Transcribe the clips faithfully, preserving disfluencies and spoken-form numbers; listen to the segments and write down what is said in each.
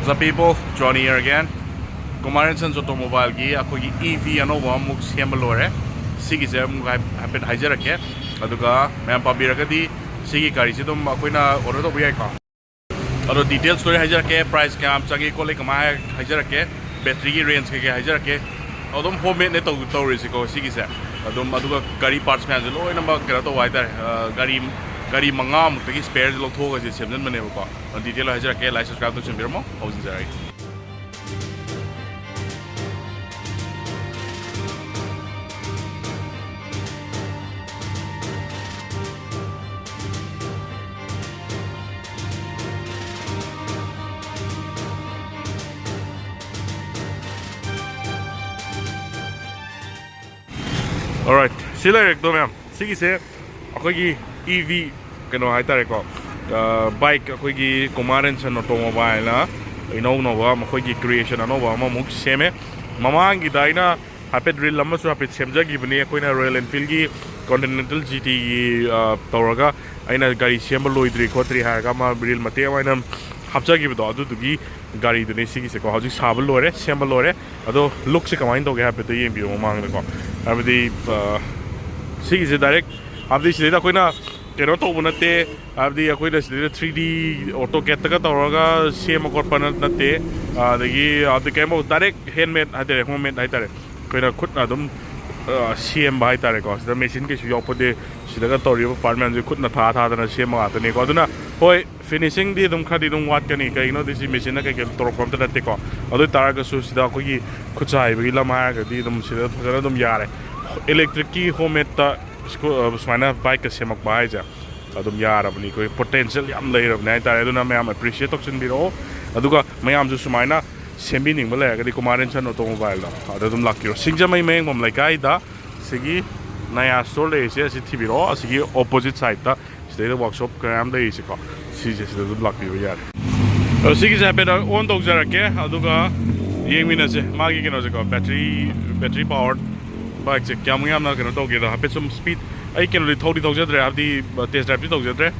The people, Johnny here again. Kumar and Sons Automobileꯒꯤ ꯑꯩꯈꯣꯏꯒꯤ E V ꯑꯅꯧꯕ ꯑꯃꯨꯛ ꯁꯦꯝꯕ ꯂꯣꯏꯔꯦ꯫ ꯁꯤꯒꯤꯁꯦ ꯑꯃꯨꯛ ꯍꯥꯏ- ꯍꯥꯏꯐꯦꯠ ꯍꯥꯏꯖꯔꯛꯀꯦ꯫ ꯑꯗꯨꯒ ꯃꯌꯥꯝ ꯄꯥꯝꯕꯤꯔꯒꯗꯤ ꯁꯤꯒꯤ ꯒꯥꯔꯤꯁꯤ ꯑꯗꯨꯝ ꯑꯩꯈꯣꯏꯅ order ꯇꯧꯕ ꯌꯥꯏꯀꯣ꯫ ꯑꯗꯣ details ꯂꯣꯏ ꯍꯥꯏꯖꯔꯛꯀꯦ, price ꯀꯌꯥꯝ ꯆꯪꯉꯤ ꯈꯣꯠꯂꯤ ꯀꯃꯥꯏꯅ ꯍꯥꯏ- ꯍꯥꯏꯖꯔꯛꯀꯦ, batteryꯒꯤ range ꯀꯩꯀꯩ ꯍꯥꯏꯖꯔꯛꯀꯦ꯫ ꯑꯗꯨꯝ homemadeꯅꯦ ꯇꯧ- ꯇꯧꯔꯤꯁꯤꯀꯣ ꯁꯤꯒꯤꯁꯦ꯫ ꯑꯗꯨꯝ ꯑꯗꯨꯒ ꯒꯥꯔꯤ parts ꯃꯌꯥꯝꯁꯦ ꯂꯣꯏꯅꯃꯛ ꯀꯩꯅꯣ ꯇꯧꯕ ꯍꯥꯏꯇꯥꯔꯦ, ꯑ, ꯒꯥꯔꯤ ꯒꯥꯔꯤ ꯃꯉꯥꯃꯨꯛꯇꯒꯤ spareꯁꯦ ꯂꯧꯊꯣꯛꯑꯒ ꯁꯤ ꯁꯦꯝꯖꯤꯟꯕꯅꯦꯕꯀꯣ꯫ Detail ꯍꯥꯏꯖꯔꯛꯀꯦ, like subscribe ꯇꯧꯁꯤꯟꯕꯤꯔꯝꯃꯣ, ꯍꯧꯖꯤꯟꯖꯔꯛꯑꯒꯦ꯫ Alright, ꯁꯤ ꯂꯩꯔꯦꯀꯣ ꯃꯌꯥꯝ꯫ ꯁꯤꯒꯤꯁꯦ ꯑꯩꯈꯣꯏꯒꯤ E V ꯀꯩꯅꯣ ꯍꯥꯏꯇꯥꯔꯦꯀꯣ, bike, ꯑꯩꯈꯣꯏꯒꯤ Kumar and Sons Automobileꯅ ꯏꯅꯧ ꯅꯧꯕ ꯃꯈꯣꯏꯒꯤ creation ꯑꯅꯧꯕ ꯑꯃꯃꯨꯛ ꯁꯦꯝꯃꯦ꯫ ꯃꯃꯥꯡꯒꯤꯗ ꯑꯩꯅ ꯍꯥꯏꯐꯦꯠ reel ꯑꯃꯁꯨ ꯍꯥꯏꯐꯦꯠ ꯁꯦꯝꯖꯈꯤꯕꯅꯤ, ꯑꯩꯈꯣꯏꯅ Royal Enfieldꯒꯤ Continental G Tꯒꯤ, ꯑ, ꯇꯧꯔꯒ ꯑꯩꯅ ꯒꯥꯔꯤ ꯁꯦꯝꯕ ꯂꯣꯏꯗ꯭ꯔꯤ ꯈꯣꯠꯇ꯭ꯔꯤ ꯍꯥꯏꯔꯒ ꯑꯃ reel ꯃꯇꯦꯛ ꯑꯃ ꯑꯩꯅ ꯍꯥꯞꯆꯈꯤꯕꯗꯣ, ꯑꯗꯨꯗꯨꯒꯤ ꯒꯥꯔꯤꯗꯨꯅꯦ ꯁꯤꯒꯤꯁꯦꯀꯣ꯫ ꯍꯧꯖꯤꯛ ꯁꯥꯕ ꯂꯣꯏꯔꯦ, ꯁꯦꯝꯕ ꯂꯣꯏꯔꯦ꯫ ꯑꯗꯣ lookꯁꯦ ꯀꯃꯥꯏꯅ ꯇꯧꯒꯦ ꯍꯥꯏꯐꯦꯠꯇ ꯌꯦꯡꯕꯤꯌꯨ ꯃꯃꯥꯡꯗꯀꯣ꯫ ꯍꯥꯏꯕꯗꯤ, ꯑ, ꯁꯤꯒꯤꯁꯦ direct, ꯍꯥꯏꯕꯗꯤ ꯁꯤꯗꯩꯗ ꯑꯩꯈꯣꯏꯅ ꯀꯩꯅꯣ ꯇꯧꯕ ꯅꯠꯇꯦ, ꯍꯥꯏꯕꯗꯤ ꯑꯩꯈꯣꯏꯅ ꯁꯤꯗꯩꯗ three D AutoCADꯇꯒ ꯇꯧꯔꯒ ꯁꯦꯝꯕ ꯈꯣꯠꯄ ꯅꯠ- ꯅꯠꯇꯦ꯫ ꯑꯗꯒꯤ ꯑꯗꯨ ꯀꯩꯝ direct handmade ꯍꯥꯏꯇꯥꯔꯦ, homemade ꯍꯥꯏꯇꯥꯔꯦ꯫ ꯑꯩꯈꯣꯏꯅ ꯈꯨꯠꯅ ꯑꯗꯨꯝ, ꯑ, ꯁꯦꯝꯕ ꯍꯥꯏꯇꯥꯔꯦꯀꯣ꯫ ꯁꯤꯗ machine ꯀꯩꯁꯨ ꯌꯥꯎꯄꯣꯠꯇꯦ꯫ ꯁꯤꯗꯒ ꯇꯧꯔꯤꯕ part ꯃꯌꯥꯝꯁꯦ ꯈꯨꯠꯅ ꯊꯥ ꯊꯥꯗꯅ ꯁꯦꯝꯕ ꯉꯥꯛꯇꯅꯤꯀꯣ꯫ ꯑꯗꯨꯅ ꯍꯣꯏ, finishingꯗꯤ ꯑꯗꯨꯝ ꯈꯔꯗꯤ ꯑꯗꯨꯝ ꯋꯥꯠꯀꯅꯤ, ꯀꯩꯒꯤꯅꯣꯗꯤ ꯁꯤ machineꯅ ꯀꯩꯀꯩ ꯇꯧꯔꯛꯄ ꯑꯝꯇ ꯅꯠꯇꯦꯀꯣ꯫ ꯑꯗꯨ ꯑꯣꯏ ꯇꯥꯔꯒꯁꯨ ꯁꯤꯗ ꯑꯩꯈꯣꯏꯒꯤ ꯈꯨꯠꯁꯥ ꯍꯩꯕꯒꯤ ꯂꯝ ꯍꯥꯏꯔꯒꯗꯤ ꯑꯗꯨꯝ ꯁꯤꯗ ꯐꯖꯅ ꯑꯗꯨꯝ ꯌꯥꯔꯦ꯫ Electricꯀꯤ homemadeꯇ ꯁꯨꯃꯥꯏꯅ bikeꯀ ꯁꯦꯝꯃꯛꯄ ꯍꯥꯏꯁꯦ ꯑꯗꯨꯝ ꯌꯥꯔꯕꯅꯤ, ꯑꯩꯈꯣꯏ potential ꯌꯥꯝ ꯂꯩꯔꯕꯅꯤ ꯍꯥꯏꯇꯥꯔꯦ꯫ ꯑꯗꯨꯅ ꯃꯌꯥꯝ appreciate ꯇꯧꯁꯤꯟꯕꯤꯔꯛꯑꯣ꯫ ꯑꯗꯨꯒ ꯃꯌꯥꯝꯁꯨ ꯁꯨꯃꯥꯏꯅ ꯁꯦꯝꯕꯤꯅꯤꯡꯕ ꯂꯩꯔꯒꯗꯤ Kumar and Sons Automobileꯗꯣ ꯑꯗ ꯑꯗꯨꯝ ꯂꯥꯛꯄꯤꯔꯣ꯫ ꯁꯤꯡꯖꯃꯩ ꯃꯌꯥꯡꯕꯝ ꯂꯩꯀꯥꯏꯗ ꯁꯤꯒꯤ Naya store ꯂꯩꯔꯤꯁꯦ, ꯑꯁꯤ ꯊꯤꯕꯤꯔꯛꯑꯣ꯫ ꯑꯁꯤꯒꯤ opposite sideꯇ ꯁꯤꯗꯩꯗ workshop ꯀꯌꯥ ꯑꯃ ꯂꯩꯔꯤꯁꯦꯀꯣ, ꯁꯤꯁꯦ ꯁꯤꯗ ꯑꯗꯨꯝ ꯂꯥꯛꯄꯤꯕ ꯌꯥꯔꯦ꯫ ꯑꯗꯣ ꯁꯤꯒꯤꯁꯦ ꯍꯥꯏꯐꯦꯠ on ꯇꯧꯖꯔꯛꯀꯦ, ꯑꯗꯨꯒ ꯌꯦꯡꯃꯤꯟꯅꯁꯦ ꯃꯥꯒꯤ ꯀꯩꯅꯣꯁꯦꯀꯣ, battery, battery power bikeꯁꯦ ꯀꯌꯥꯃꯨꯛ ꯌꯥꯝꯅ ꯀꯩꯅꯣ ꯇꯧꯒꯦꯗ ꯍꯥꯏꯐꯦꯠ ꯁꯨꯝ speed, ꯑꯩ ꯀꯩꯅꯣꯗꯤ ꯊꯧꯗꯤ ꯊꯧꯖꯗ꯭ꯔꯦ, ꯍꯥꯏꯕꯗꯤ test driveꯇꯤ ꯇꯧꯖꯗ꯭ꯔꯦ꯫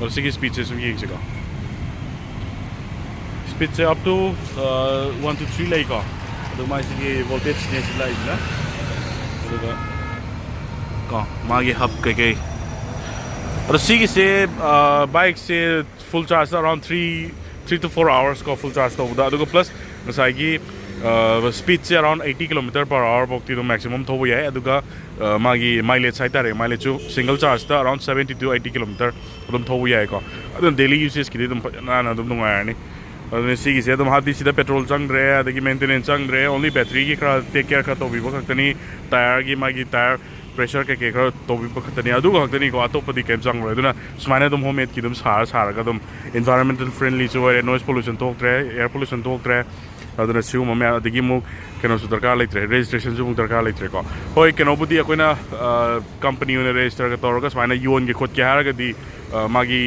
ꯑꯗꯣ ꯁꯤꯒꯤ speedꯁꯦ ꯁꯨꯝ ꯌꯦꯡꯁꯤꯀꯣ꯫ Speedꯁꯦ up to one to three ꯂꯩꯀꯣ꯫ ꯑꯗꯨ ꯃꯥꯏꯁꯤꯒꯤ voltageꯅꯦ ꯁꯤ ꯂꯥꯛꯏꯁꯤꯅ꯫ ꯑꯗꯨꯒ ꯀꯣ, ꯃꯥꯒꯤ hub ꯀꯩꯀꯩ꯫ ꯑꯗꯣ ꯁꯤꯒꯤꯁꯦ, bikeꯁꯦ full charge around three, three to four hours ꯀꯣ, full charge ꯇꯧꯕꯗ꯫ ꯑꯗꯨꯒ plus ꯉꯁꯥꯏꯒꯤ speedꯁꯦ around eighty kilometer per hour ꯐꯥꯎꯗꯤ ꯑꯗꯨꯝ maximum ꯊꯧꯕ ꯌꯥꯏ꯫ ꯑꯗꯨꯒ ꯃꯥꯒꯤ mileage ꯍꯥꯏꯇꯥꯔꯦ, mileageꯁꯨ single chargeꯇ around seventy to eighty kilometer ꯑꯗꯨꯝ ꯊꯧꯕ ꯌꯥꯏꯀꯣ꯫ ꯑꯗꯨꯅ daily usageꯀꯤꯗꯤ ꯑꯗꯨꯝ ꯐꯖꯅ ꯑꯗꯨꯝ ꯅꯨꯡꯉꯥꯏꯔꯅꯤ꯫ ꯑꯗꯨꯅ ꯁꯤꯒꯤꯁꯦ ꯑꯗꯨꯝ, ꯍꯥꯏꯕꯗꯤ ꯁꯤꯗ petrol ꯆꯪꯗ꯭ꯔꯦ, ꯑꯗꯒꯤ maintenance ꯆꯪꯗ꯭ꯔꯦ, only batteryꯒꯤ ꯈꯔ take care ꯈꯔ ꯇꯧꯕꯤꯕ ꯈꯛꯇꯅꯤ, tireꯒꯤ ꯃꯥꯒꯤ tire pressure ꯀꯩꯀꯩ ꯈꯔ ꯇꯧꯕꯤꯕ ꯈꯛꯇꯅꯤ, ꯑꯗꯨꯒ ꯈꯛꯇꯅꯤꯀꯣ, ꯑꯇꯣꯞꯄꯗꯤ ꯀꯩꯝ ꯆꯪꯉꯔꯣꯏ꯫ ꯑꯗꯨꯅ ꯁꯨꯃꯥꯏꯅ ꯑꯗꯨꯝ homemadesꯀꯤ ꯑꯗꯨꯝ ꯁꯥꯔ ꯁꯥꯔꯒ ꯑꯗꯨꯝ environmental friendlyꯁꯨ ꯑꯣꯏꯔꯦ, noise pollution ꯊꯣꯛꯇ꯭ꯔꯦ, air pollution ꯊꯣꯛꯇ꯭ꯔꯦ꯫ ꯑꯗꯨꯅ ꯁꯤꯒꯨꯝꯕ ꯃꯌꯥꯝ, ꯑꯗꯒꯤ ꯑꯃꯨꯛ ꯀꯩꯅꯣꯁꯨ ꯗꯔꯀꯥꯔ ꯂꯩꯇ꯭ꯔꯦ, registrationꯁꯨ ꯑꯃꯨꯛ ꯗꯔꯀꯥꯔ ꯂꯩꯇ꯭ꯔꯦꯀꯣ꯫ ꯍꯣꯏ, ꯀꯩꯅꯣꯕꯨꯗꯤ ꯑꯩꯈꯣꯏꯅ company ꯑꯣꯏꯅ registerꯒ ꯇꯧꯔꯒ ꯁꯨꯃꯥꯏꯅ ꯌꯣꯟꯒꯦ ꯈꯣꯠꯀꯦ ꯍꯥꯏꯔꯒꯗꯤ ꯃꯥꯒꯤ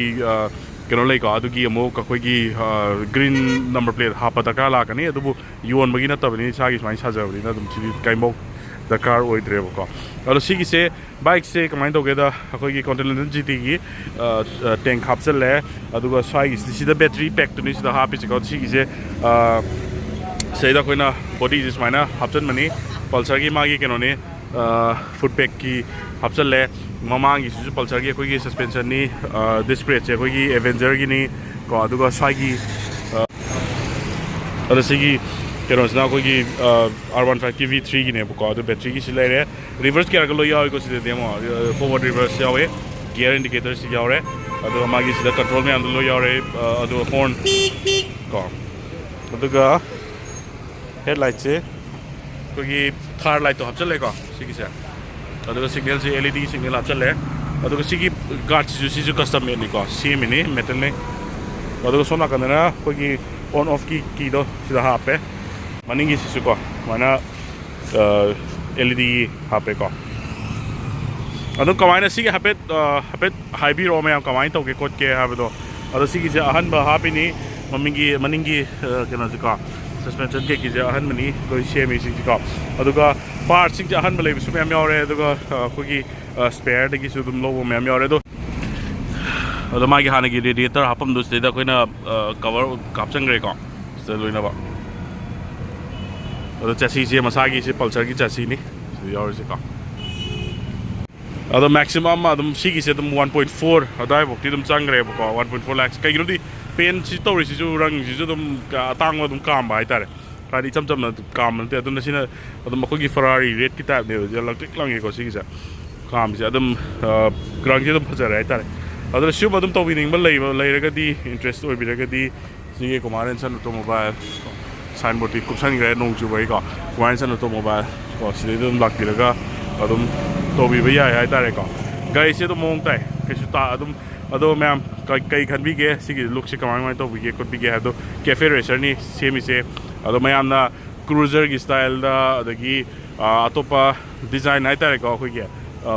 ꯀꯩꯅꯣ ꯂꯩꯀꯣ, ꯑꯗꯨꯒꯤ ꯑꯃꯨꯛ ꯑꯩꯈꯣꯏꯒꯤ green number plate ꯍꯥꯞꯄ ꯗꯔꯀꯥꯔ ꯂꯥꯛꯀꯅꯤ꯫ ꯑꯗꯨꯕꯨ ꯌꯣꯟꯕꯒꯤ ꯅꯠꯇꯕꯅꯤ, ꯏꯁꯥꯒꯤ ꯁꯨꯃꯥꯏꯅ ꯁꯥꯖꯕꯅꯤꯅ ꯑꯗꯨꯝ ꯁꯤꯗꯤ ꯀꯩꯝꯐꯥꯎ ꯗꯔꯀꯥꯔ ꯑꯣꯏꯗ꯭ꯔꯦꯕꯀꯣ꯫ ꯑꯗꯣ ꯁꯤꯒꯤꯁꯦ, bikeꯁꯦ ꯀꯃꯥꯏꯅ ꯇꯧꯒꯦꯗ, ꯑꯩꯈꯣꯏꯒꯤ Continental GTꯒꯤ tank ꯍꯥꯞꯆꯜꯂꯦ꯫ ꯑꯗꯨꯒ ꯁ꯭ꯋꯥꯏꯒꯤꯁꯤꯗ, ꯁꯤꯗ battery packꯇꯨꯅꯤ ꯁꯤꯗ ꯍꯥꯞꯄꯤꯁꯦꯀꯣ꯫ ꯁꯤꯒꯤꯁꯦ ꯁꯤꯗꯩꯗ ꯑꯩꯈꯣꯏꯅ bodyꯁꯦ ꯁꯨꯃꯥꯏꯅ ꯍꯥꯞꯆꯤꯟꯕꯅꯤ꯫ Pulsarꯒꯤ ꯃꯥꯒꯤ ꯀꯩꯅꯣꯅꯤ, foot peakꯀꯤ ꯍꯥꯞꯆꯜꯂꯦ꯫ ꯃꯃꯥꯡꯒꯤꯁꯤꯁꯨ Pulsarꯒꯤ ꯑꯩꯈꯣꯏꯒꯤ suspensionꯅꯤ꯫ Disc plateꯁꯦ ꯑꯩꯈꯣꯏꯒꯤ Avengerꯒꯤꯅꯤ ꯀꯣ꯫ ꯑꯗꯨꯒ ꯁ꯭ꯋꯥꯏꯒꯤ ꯑꯗ ꯁꯤꯒꯤ ꯀꯩꯅꯣꯁꯤꯅ ꯑꯩꯈꯣꯏꯒꯤ R one fiveꯀꯤ V threeꯒꯤꯅꯦꯕꯀꯣ꯫ ꯑꯗꯣ batteryꯒꯤꯁꯤ ꯂꯩꯔꯦ꯫ Reverse gearꯒ ꯂꯣꯏ ꯌꯥꯎꯏꯀꯣ ꯁꯤꯗꯗꯤ ꯑꯃꯨꯛ꯫ Forward reverse ꯌꯥꯎꯋꯦ, gear indicatorꯁꯤ ꯌꯥꯎꯔꯦ, ꯑꯗꯨꯒ ꯃꯥꯒꯤ ꯁꯤꯗ control ꯃꯌꯥꯝꯗꯣ ꯂꯣꯏ ꯌꯥꯎꯔꯦ꯫ ꯑꯗꯨꯒ horn ꯀꯣ, ꯑꯗꯨꯒ headlightꯁꯦ ꯑꯩꯈꯣꯏꯒꯤ ꯊꯥꯔ lightꯇꯣ ꯍꯥꯞꯆꯜꯂꯦꯀꯣ ꯁꯤꯒꯤꯁꯦ꯫ ꯑꯗꯨꯒ signalꯁꯦ LED signal ꯍꯥꯞꯆꯜꯂꯦ꯫ ꯑꯗꯨꯒ ꯁꯤꯒꯤ guardꯁꯤꯁꯨ, ꯁꯤꯁꯨ custom madeꯅꯤꯀꯣ, ꯁꯦꯝꯃꯤꯅꯤ metalꯅꯤ꯫ ꯑꯗꯨꯒ ꯁꯣꯝ ꯅꯥꯀꯟꯗꯅ ꯑꯩꯈꯣꯏꯒꯤ on offꯀꯤ keyꯗꯣ ꯁꯤꯗ ꯍꯥꯞꯄꯦ꯫ ꯃꯅꯤꯡꯒꯤꯁꯤꯁꯨꯀꯣ ꯁꯨꯃꯥꯏꯅ LED ꯍꯥꯞꯄꯦꯀꯣ꯫ ꯑꯗꯣ ꯀꯃꯥꯏꯅ ꯁꯤꯒꯤ ꯍꯥꯏꯐꯦꯠ, ꯍꯥꯏꯐꯦꯠ ꯍꯥꯏꯕꯤꯔꯛꯑꯣ ꯃꯌꯥꯝ, ꯀꯃꯥꯏꯅ ꯇꯧꯒꯦ ꯈꯣꯠꯀꯦ ꯍꯥꯏꯕꯗꯣ꯫ ꯑꯗꯣ ꯁꯤꯒꯤꯁꯦ ꯑꯍꯟꯕ ꯍꯥꯞꯄꯤꯅꯤ, ꯃꯃꯤꯡꯒꯤ, ꯃꯅꯤꯡꯒꯤ ꯀꯩꯅꯣꯁꯦꯀꯣ, suspension gate ꯀꯤꯁꯦ ꯑꯍꯟꯕꯅꯤ ꯂꯣꯏ ꯁꯦꯝꯃꯤꯁꯤꯡꯁꯤꯀꯣ꯫ ꯑꯗꯨꯒ partsꯁꯤꯡꯁꯦ ꯑꯍꯟꯕ ꯂꯩꯕꯁꯨ ꯃꯌꯥꯝ ꯌꯥꯎꯔꯦ꯫ ꯑꯗꯨꯒ ꯑꯩꯈꯣꯏꯒꯤ spareꯗꯒꯤꯁꯨ ꯑꯗꯨꯝ ꯂꯧꯕ ꯃꯌꯥꯝ ꯌꯥꯎꯔꯦ꯫ ꯑꯗꯣ ꯑꯗꯣ ꯃꯥꯒꯤ ꯍꯥꯟꯅꯒꯤ radiator ꯍꯥꯞꯐꯝꯗꯨ ꯁꯤꯗꯩꯗ ꯑꯩꯈꯣꯏꯅ cover ꯍꯥꯞꯆꯟꯈ꯭ꯔꯦꯀꯣ, ꯁꯤꯗ ꯂꯣꯏꯅꯕ꯫ ꯑꯗꯣ chassis ꯁꯦ ꯃꯁꯥꯒꯤ ꯁꯤ Pulsar ꯒꯤ chassis ꯅꯤ ꯁꯤꯗ ꯌꯥꯎꯔꯤꯁꯦꯀꯣ꯫ ꯑꯗꯣ maximum ꯑꯗꯨꯝ ꯁꯤꯒꯤꯁꯦ ꯑꯗꯨꯝ one point four ꯑꯗꯨꯋꯥꯏꯐꯥꯎꯗꯤ ꯑꯗꯨꯝ ꯆꯪꯈ꯭ꯔꯦꯕꯀꯣ, one point four lakhs꯫ ꯀꯩꯒꯤꯅꯣꯗꯤ paint ꯁꯤ ꯇꯧꯔꯤꯁꯤꯁꯨ, ꯔꯪꯁꯤꯁꯨ ꯑꯗꯨꯝ ꯑꯇꯥꯡꯕ ꯑꯗꯨꯝ ꯀꯥꯝꯕ ꯍꯥꯏꯇꯥꯔꯦ꯫ ꯍꯥꯏꯗꯤ ꯏꯆꯝ ꯆꯝꯅ ꯀꯥꯝꯕ ꯅꯠꯇꯦ꯫ ꯑꯗꯨꯅ ꯁꯤꯅ ꯑꯗꯨꯝ ꯑꯩꯈꯣꯏꯒꯤ Ferrari red ꯀꯤ type ꯅꯦꯕ, ꯁꯤꯗ ꯂꯪꯇ꯭ꯔꯤꯛ ꯂꯪꯉꯦꯀꯣ ꯁꯤꯒꯤꯁꯦ꯫ ꯀꯥꯝꯕꯁꯦ ꯑꯗꯨꯝ ꯔꯪꯁꯦ ꯑꯗꯨꯝ ꯐꯖꯔꯦ ꯍꯥꯏꯇꯥꯔꯦ꯫ ꯑꯗꯨꯅ ꯁꯤꯒꯨꯝꯕ ꯑꯗꯨꯝ ꯇꯧꯕꯤꯅꯤꯡꯕ ꯂꯩꯕ ꯂꯩꯔꯒꯗꯤ, interest ꯑꯣꯏꯕꯤꯔꯒꯗꯤ, ꯁꯤꯒꯤ Kumar and Son Automobile signboard ꯇꯤ ꯀꯨꯞꯁꯟꯈ꯭ꯔꯦ ꯅꯣꯡ ꯆꯨꯕꯒꯤꯀꯣ꯫ Kumar and Son Automobile ꯀꯣ, ꯁꯤꯗꯩꯗ ꯑꯗꯨꯝ ꯂꯥꯛꯄꯤꯔꯒ ꯑꯗꯨꯝ ꯇꯧꯕꯤꯕ ꯌꯥꯏ ꯍꯥꯏꯇꯥꯔꯦꯀꯣ꯫ ꯒꯥꯔꯤꯁꯦ ꯑꯗꯨꯝ ꯃꯑꯣꯡ ꯇꯥꯏ, ꯀꯩꯁꯨ ꯇꯥ ꯑꯗꯨꯝ꯫ ꯑꯗꯣ ꯃꯌꯥꯝ ꯀ- ꯀꯩ ꯈꯟꯕꯤꯒꯦ, ꯁꯤꯒꯤ look ꯁꯦ ꯀꯃꯥꯏ ꯀꯃꯥꯏꯅ ꯇꯧꯕꯤꯒꯦ ꯈꯣꯠꯄꯤꯒꯦ ꯍꯥꯏꯕꯗꯣ꯫ Cafe Racer ꯅꯤ ꯁꯦꯝꯃꯤꯁꯦ꯫ ꯑꯗꯣ ꯃꯌꯥꯝꯅ cruiser ꯒꯤ style ꯗ, ꯑꯗꯒꯤ ꯑꯇꯣꯞꯄ design ꯍꯥꯏꯇꯥꯔꯦꯀꯣ, ꯑꯩꯈꯣꯏꯒꯤ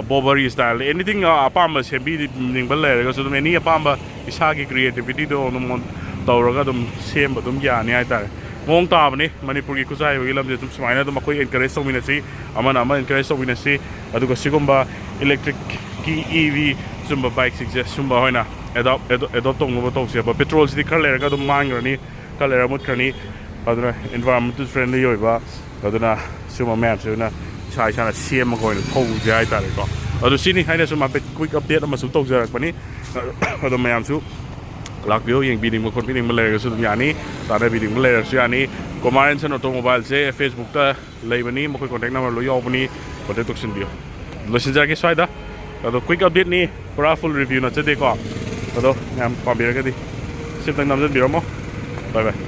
bobber ꯒꯤ style ꯗ, anything ꯑꯄꯥꯝꯕ ꯁꯦꯝꯕꯤꯅꯤꯡꯕ ꯂꯩꯔꯒꯁꯨ ꯑꯗꯨꯝ any ꯑꯄꯥꯝꯕ ꯏꯁꯥꯒꯤ creativity ꯗꯣ ꯑꯗꯨꯝ ꯇꯧꯔꯒ ꯑꯗꯨꯝ ꯁꯦꯝꯕ ꯑꯗꯨꯝ ꯌꯥꯅꯤ ꯍꯥꯏꯇꯥꯔꯦ꯫ ꯃꯑꯣꯡ ꯇꯥꯕꯅꯤ ꯃꯅꯤꯄꯨꯔꯒꯤ ꯈꯨꯠꯁꯥ ꯍꯩꯕꯒꯤ ꯂꯝꯁꯦ꯫ ꯑꯗꯨꯝ ꯁꯨꯃꯥꯏꯅ ꯑꯗꯨꯝ ꯑꯩꯈꯣꯏ encourage ꯇꯧꯃꯤꯟꯅꯁꯤ, ꯑꯃꯅ ꯑꯃ encourage ꯇꯧꯃꯤꯟꯅꯁꯤ꯫ ꯑꯗꯨꯒ ꯁꯤꯒꯨꯝꯕ electric ꯀꯤ, E V ꯁꯨꯝꯕ bike ꯁꯤꯡꯁꯦ ꯁꯨꯝꯕ ꯑꯣꯏꯅ adopt adopt ꯇꯧꯅꯕ ꯇꯧꯁꯦꯕ꯫ Petrol ꯁꯤꯗꯤ ꯈꯔ ꯂꯩꯔꯒ ꯑꯗꯨꯝ ꯃꯥꯡꯈ꯭ꯔꯅꯤ, ꯈꯔ ꯂꯩꯔꯒ ꯃꯨꯠꯈ꯭ꯔꯅꯤ꯫ ꯑꯗꯨꯅ environmental friendly ꯑꯣꯏꯕ, ꯑꯗꯨꯅ ꯁꯤꯒꯨꯝꯕ ꯃꯌꯥꯝꯁꯤꯅ ꯏꯁꯥ ꯏꯁꯥꯅ ꯁꯦꯝꯃꯒ ꯑꯣꯏꯅ ꯊꯧꯁꯦ ꯍꯥꯏꯇꯥꯔꯦꯀꯣ꯫ ꯑꯗꯨ ꯁꯤꯅꯤ ꯍꯥꯏꯅ ꯁꯨꯝ ꯍꯥꯏꯐꯦꯠ quick update ꯑꯃ ꯁꯨꯝ ꯇꯧꯖꯔꯛꯄꯅꯤ꯫ ꯑꯗꯣ ꯃꯌꯥꯝꯁꯨ ꯂꯥꯛꯄꯤꯌꯣ, ꯌꯦꯡꯕꯤꯅꯤꯡꯕ ꯈꯣꯠꯄꯤꯅꯤꯡꯕ ꯂꯩꯔꯒꯁꯨ ꯑꯗꯨꯝ ꯌꯥꯅꯤ, ꯇꯥꯟꯅꯕꯤꯅꯤꯡꯕ ꯂꯩꯔꯒꯁꯨ ꯌꯥꯅꯤ꯫ Kumar and Son Automobile say Facebook ꯇ ꯂꯩꯕꯅꯤ, ꯃꯈꯣꯏ contact number ꯂꯣꯏ ꯌꯥꯎꯕꯅꯤ, contact ꯇꯧꯁꯤꯟꯕꯤꯌꯨ꯫ ꯂꯣꯏꯁꯤꯟꯖꯔꯒꯦ ꯁ꯭ꯋꯥꯏꯗ꯫ ꯑꯗꯣ quick update ꯅꯤ, ꯄꯨꯔꯥ full review ꯅꯠꯆꯗꯦꯀꯣ꯫ ꯑꯗꯣ ꯃꯌꯥꯝ ꯄꯥꯝꯕꯤꯔꯒꯗꯤ ꯁꯤꯝꯇꯪ ꯅꯝꯖꯟꯕꯤꯔꯝꯃꯣ꯫ Bye bye꯫